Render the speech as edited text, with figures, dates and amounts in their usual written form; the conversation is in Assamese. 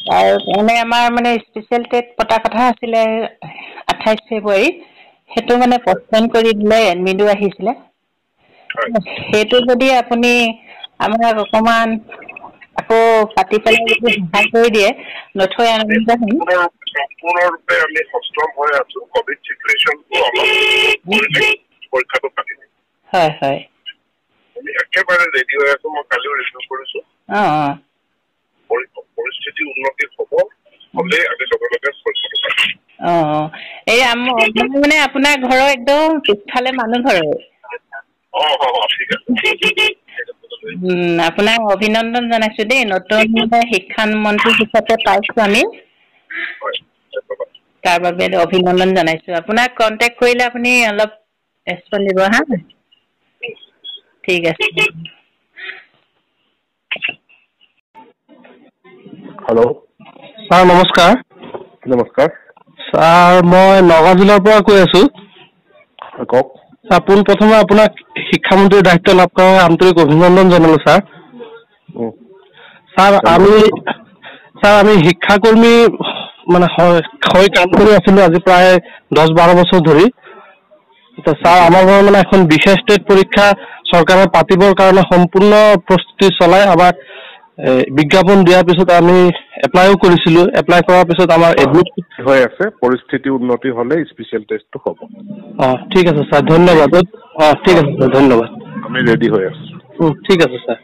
তাৰ মানে আমাৰ মানে স্পেচিয়েল টেট পতা কথা আছিলে 28 ফেব্ৰুৱাৰীত, সেইটো মানে পষ্টপন কৰি দিলে, এডমিটো আহিছিলে। সেইটো যদি আপুনি আমাক অকণমান আকৌ পাতি পেলাই যদি সহায় কৰি দিয়ে, নথৈ আনন্দিত হ'ম। সম্পূৰ্ণৰূপে আমি সষ্টম হৈ আছো। কভিড চিটুৱেশ্যনটো অলপ পৰীক্ষাটো পাতি দিম। হয় হয়, আমি একেবাৰে ৰেডি হৈ আছো। মই কালিও ৰিভিউ কৰিছো। পৰিস্থিতি উন্নতি হ'ব হ'লেই আমি লগে লগে পৰীক্ষাটো পাতিম। অঁ, এই মানে আপোনাৰ ঘৰৰ একদম পিছফালে মানুহ ঘৰৰ। অঁ, ঠিক আছে। আপোনাক অভিনন্দন জনাইছো দেই, নতুন শিক্ষামন্ত্ৰী হিচাপে পাইছো আমি, তাৰ বাবে অভিনন্দন জনাইছো। আপোনাক কণ্টেক্ট কৰিলে আপুনি অলপ ৰেচপঞ্চ দিব হা। ঠিক আছে। হেল্ল' ছাৰ, নমস্কাৰ। নমস্কাৰ ছাৰ, মই নগাঁও জিলাৰ পৰা কৈ আছো। কওক ছাৰ। পোনপ্ৰথমে আপোনাক শিক্ষামন্ত্ৰীৰ দায়িত্ব লাভ কৰাৰ আন্তৰিক অভিনন্দন জনালো ছাৰ। ছাৰ আমি শিক্ষাকৰ্মী মানে হৈ কাম কৰি আছিলো আজি প্ৰায় 10-12 বছৰ ধৰি। ছাৰ, আমাৰ মানে এখন বিশেষ টেট পৰীক্ষা চৰকাৰে পাতিবৰ কাৰণে সম্পূৰ্ণ প্ৰস্তুতি চলাই আমাক বিজ্ঞাপন দিয়াৰ পিছত আমি এপ্লাইও কৰিছিলো। এপ্লাই কৰাৰ পিছত আমাৰ এডমিট হৈ আছে। পৰিস্থিতি উন্নতি হ'লে স্পেচিয়েল টেষ্টটো হ'ব। অঁ, ঠিক আছে ছাৰ, ধন্যবাদ। অঁ, ঠিক আছে ছাৰ, ধন্যবাদ। আমি ৰেডি হৈ আছো। ঠিক আছে ছাৰ।